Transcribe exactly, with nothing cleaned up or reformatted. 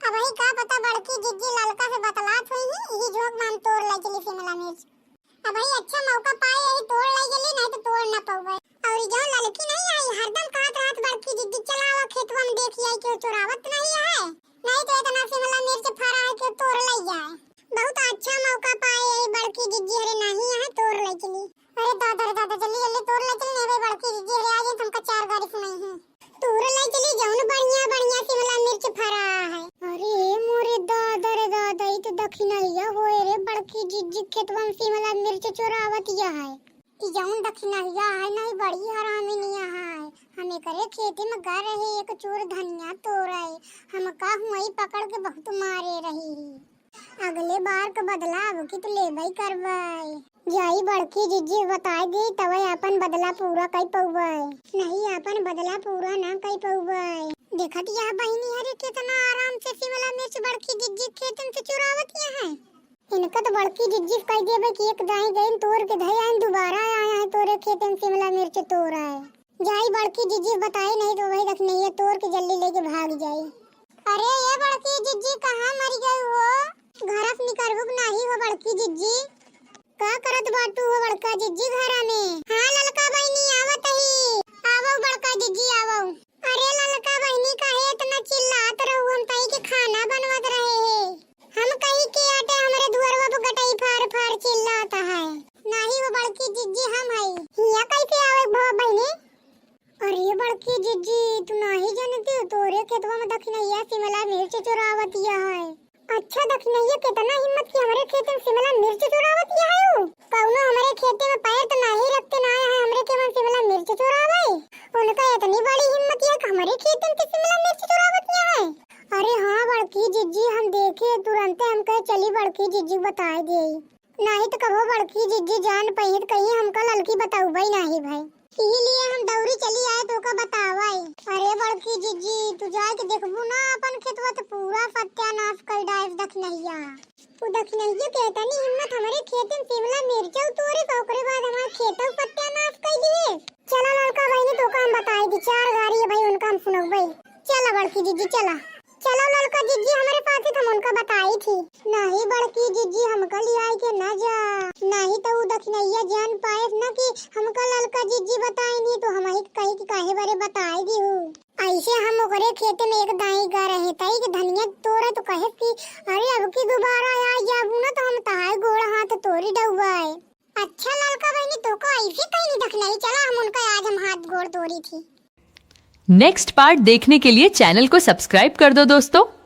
अबही का पता बड़की जिज्जी ललका से बतलात होइहीं, इही झोंक में हम तोर लइ चली शिमला मिर्च। अबही अच्छा मौका पाए, यही तोर लइ चली, नहीं तो तोर ना पउबे। अउर ई जउन ललकी नहीं आई, हरदम कहत रहत बड़की जिज्जी, "चला आवा खेतवा में देखि आई, केहू चोरावत नहीं है, नहीं तो इतना शिमला मिर्च फरा है, केहू तोर लइ जाए।" बहुत अच्छा मौका पाए, यही बड़की जिज्जी हरे नहीं है, तोर लइ चली। अरे दादा रे दादा, जल्दी जल्दी तोर लइ चली, नहीं भाई बड़की जिज्जी हरे आ जाए तो हमका चार गारी सुनइहीं। तोर लइ चली जउन बढ़िया बढ़िया शिमला मिर्च फरा है। अरे मोरे दादा रे दादा, ई तो दखिनहिया होए रे, बड़की जिज्जी खेतवा में शिमला मिर्च चोरावतिया है। ई जउन दखिनहिया है ना, ई बड़ी हरामिनिया है। हम एकरे खेते में गए रहे एक चोर धनिया तोरे, हमका हुआई पकड़ के बहुत मारे रही। अगले बार क बदला अब की तो लेबे करबे। जाई बड़की जिज्जी बताइ दी, तबे आपन बदला पूरा कइ पउबे। नहीं, आपन बदला पूरा ना कइ पउबे। देखत यह बहिनी हरे केतना आराम से शिमला मिर्च बड़की जिज्जी खेतन से चुरावत यह है। इनका तो बड़की जिज्जी कइ देबे कि एक दाई गइन तोर के धइ आइन, दोबारा आया है तोरे खेतन शिमला मिर्च तोर आए। जाई बड़की जिज्जी बताई, नहीं तो वही दखिनहिया तोर के जल्दी लेके भाग जाई। अरे ये बड़की जिज्जी, कहाँ मरि गई हो? घर से निकरबू कि नाही हो बड़की जिज्जी? का करत बाटू हो बड़का जिज्जी घरा में? हाँ ललका बहिनी, आवत ही। आवो बड़का जिज्जी, आवो। अरे ललका बहिनी, काहे इतना चिल्लात रहू? हम तई के खाना बनवत रहे हे। हम कही के आटे हमरे दुअरवा पे गटई फार फार चिल्लात है। नाही हो बड़की जिज्जी, हम हई। हिया कैसे आवे भवा बहिनी? अरे बड़की जिज्जी, तू नाही जानती हो, तोरे खेतवा में दखिनहिया शिमला मिर्च चुरावतिया है। अच्छा दखिनहिया, कितना हिम्मत कि हमरे खेत में शिमला मिर्च चुरावतिया है उ? कउनो हमरे खेते में पैर तो नाही रखते ना आया है, हमरे खेत में शिमला मिर्च चुरावे। उनका इतनी बड़ी हिम्मत है कि हमरे खेत में शिमला मिर्च चुरावतिया है। अरे हाँ बड़की जिज्जी, हम देखे तुरंते हम कहे चली बड़की जिज्जी बताए दे। नाही तो कबो बड़की जिज्जी जान पइहें त कहीं हमका ललकी बतउबइ नाही भई। इही लिए हम दौरी चली आए तोका बतावइ। अरे बड़की जिज्जी, तू जाए के देखबू ना अपन खेतवा त पूरा सत्यानाश कइ डाइस दखिनहिया। उ दखिनहिया के इतनी हिम्मत हमरे खेते में शिमला मिर्चौ तोरे त ओकरे बाद हमार खेतौ सत्यानाश कइ दिहे। चला ललका बहिनी तोका हम बताई दी, चार गारी है भई उनका हम सुनउबइ। चला बड़की जिज्जी चला। चलो ललका जिज्जी, हमरे पास ही त हम उनका बताई थी। नाही बड़की जिज्जी, हमका लियाई के ना जा, नाही तो उ दखिनहिया जान पाए ना कि हमका ललका जिज्जी बताई नहीं तो हम ही कही कि काहे बरे बताई दी हूँ। ऐसे हम ओकरे खेते में एक दाई गा रहे तई कि धनिया तोरा तो कहे कि अरे अब की दोबारा आ जाबू ना तो हम तहार गोड़ हाथ तोरी डउबाए। अच्छा ललका बहिनी, तोका ऐसे कहीं नहीं दखिनही, चला हम उनका आज हम हाथ गोड़ तोरी थी। नेक्स्ट पार्ट देखने के लिए चैनल को सब्सक्राइब कर दो दोस्तों।